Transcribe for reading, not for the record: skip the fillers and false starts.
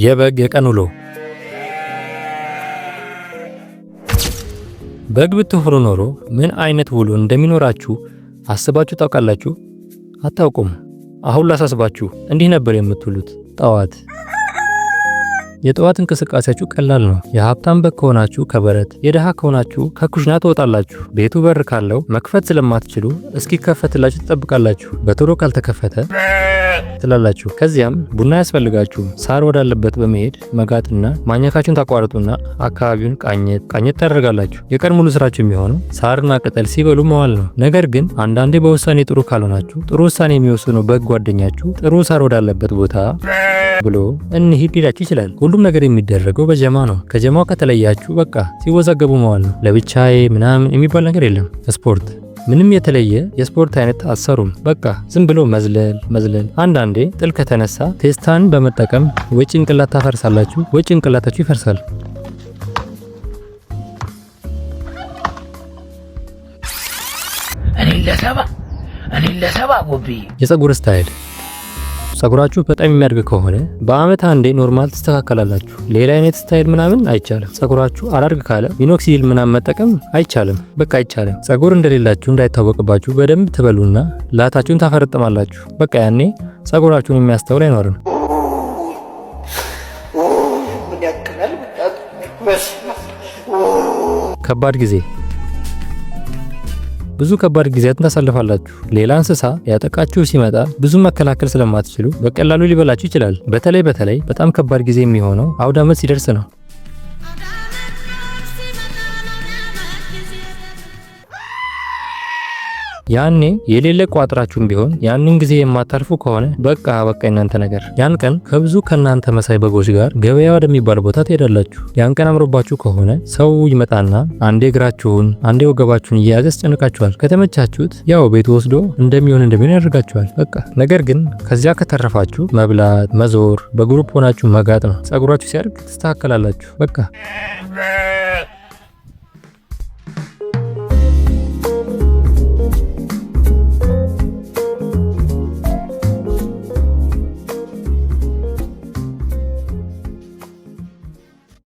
የበግ የቀን ውሎ። በግ ብትሆኑ ኖሮ ምን አይነት ውሎ እንደሚኖራችሁ አስባችሁ ታውቃላችሁ? አታውቁም። አሁን ላሳስባችሁ፣ እንዲህ ነበር የምትውሉት። ጠዋት የጠዋት እንቅስቃሴያችሁ ቀላል ነው። የሀብታም በግ ከሆናችሁ ከበረት፣ የድሃ ከሆናችሁ ከኩሽና ትወጣላችሁ። ቤቱ በር ካለው መክፈት ስለማትችሉ እስኪከፈትላችሁ ትጠብቃላችሁ። በቶሎ ካልተከፈተ ትላላችሁ። ከዚያም ቡና ያስፈልጋችሁ ሳር ወዳለበት በመሄድ መጋጥና ማኘካችሁን ታቋርጡና አካባቢውን ቃኘት ቃኘት ታደርጋላችሁ። የቀን ሙሉ ስራችሁ የሚሆነው ሳርና ቅጠል ሲበሉ መዋል ነው። ነገር ግን አንዳንዴ በውሳኔ ጥሩ ካልሆናችሁ ጥሩ ውሳኔ የሚወስነው በግ ጓደኛችሁ ጥሩ ሳር ወዳለበት ቦታ ብሎ እንሂድ ሊላችሁ ይችላል። ሁሉም ነገር የሚደረገው በጀማ ነው። ከጀማው ከተለያችሁ በቃ ሲወዛገቡ መዋል ነው። ለብቻዬ ምናምን የሚባል ነገር የለም። ስፖርት ምንም የተለየ የስፖርት አይነት አትሰሩም። በቃ ዝም ብሎ መዝለል መዝለል። አንዳንዴ ጥል ከተነሳ ቴስታን በመጠቀም ወይ ጭንቅላት ታፈርሳላችሁ ወይ ጭንቅላታችሁ ይፈርሳል። እኔን ለሰባ እኔን ለሰባ ጎብዬ። የፀጉር style፣ ፀጉራችሁ በጣም የሚያድግ ከሆነ በአመት አንዴ normal ትስተካከላላችሁ። ሌላ አይነት style ምናምን አይቻልም። ፀጉራችሁ አላድግ ካለ minoxidil ምናምን መጠቀም አይቻልም። በቃ አይቻልም። ፀጉር እንደሌላችሁ እንዳይታወቅባችሁ በደንብ ትበሉና ላታችሁን ታፈረጥማላችሁ። በቃ ያኔ ፀጉራችሁን የሚያስተውል አይኖርም። ምን ያክላል? ከባድ ጊዜ፣ ብዙ ከባድ ጊዜያትን ታሳልፋላችሁ። ሌላ እንስሳ ያጠቃችሁ ሲመጣ ብዙ መከላከል ስለማትችሉ በቀላሉ ሊበላችሁ ይችላል። በተለይ በተለይ በጣም ከባድ ጊዜ የሚሆነው አውደ ዓመት ሲደርስ ነው። ያኔ የሌለ ቋጥራችሁም ቢሆን ያንን ጊዜ የማታልፉ ከሆነ በቃ በቃ የናንተ ነገር። ያን ቀን ከብዙ ከናንተ መሳይ በጎች ጋር ገበያ ወደሚባል ቦታ ትሄዳላችሁ። ያን ቀን አምሮባችሁ ከሆነ ሰው ይመጣና አንዴ እግራችሁን አንዴ ወገባችሁን እየያዘ ያስጨንቃችኋል። ከተመቻችሁት ያው ቤቱ ወስዶ እንደሚሆን እንደሚሆን ያደርጋችኋል። በቃ ነገር ግን ከዚያ ከተረፋችሁ መብላት፣ መዞር፣ በ group ሆናችሁ መጋጥ ነው። ጸጉራችሁ ሲያድግ ትስተካከላላችሁ። በቃ።